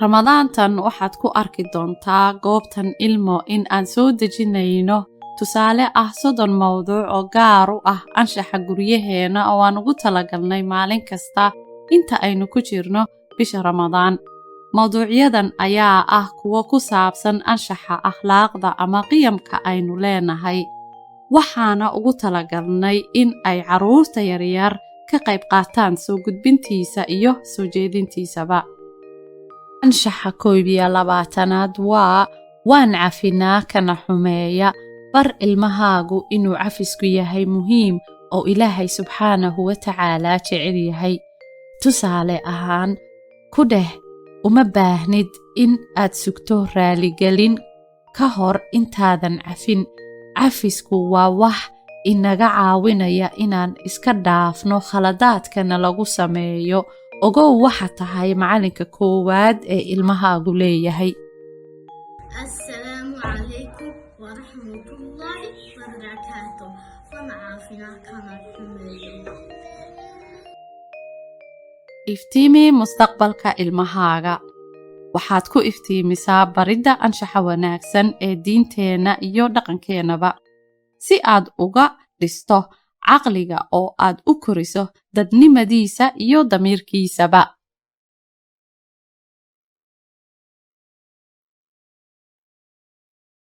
Ramadaantan waxaad ku arki doontaa goobtan Ilmo in aan soo dejinayno tusaale ah 30 mowduuc oo gaar u ah anshaxa guryaheena oo aan ugu talagalnay maalin kasta inta aynu ku jirno bisha Ramadaan. Mowduucyadan ayaa ah kuwo ku saabsan anshaxa, akhlaaqda ama qiyamka aynu leenahay. Waxaana ugu talagalnay in ay carruurta yaryar ka qayb qaataan soo gudbintiisa iyo soo jeedintiisaba. Anshaxa 21aad waa "Waan cafinaa kana xumeeya." Bar ilmahaagu inuu cafisku yahay muhiim oo Ilaahay subxaanahu wa tacaalaa jecel yahay. Tusaale ahaan, ku dheh: "Uma baahnid in aad sugto raaligelin ka hor intaadan cafin." Cafisku waa wax inaga caawinaya inaan iska dhaafno khaladaadkana lagu sameeyo. Ogow, waxa tahay macalinka koowaad ee ilmahaagu leeyahay. Assalaamu calaykum waraxmatullaahi wabarakaatu. Waan cafinaa kana xumeeyo. Iftiimi mustaqbalka ilmahaaga. Waxaad ku iftiimisaa baridda anshaxa wanaagsan ee diinteenna iyo dhaqankeennaba, si aad uga dhisto caqliga oo aad u koriso dadnimadiisa iyo damiirkiisaba.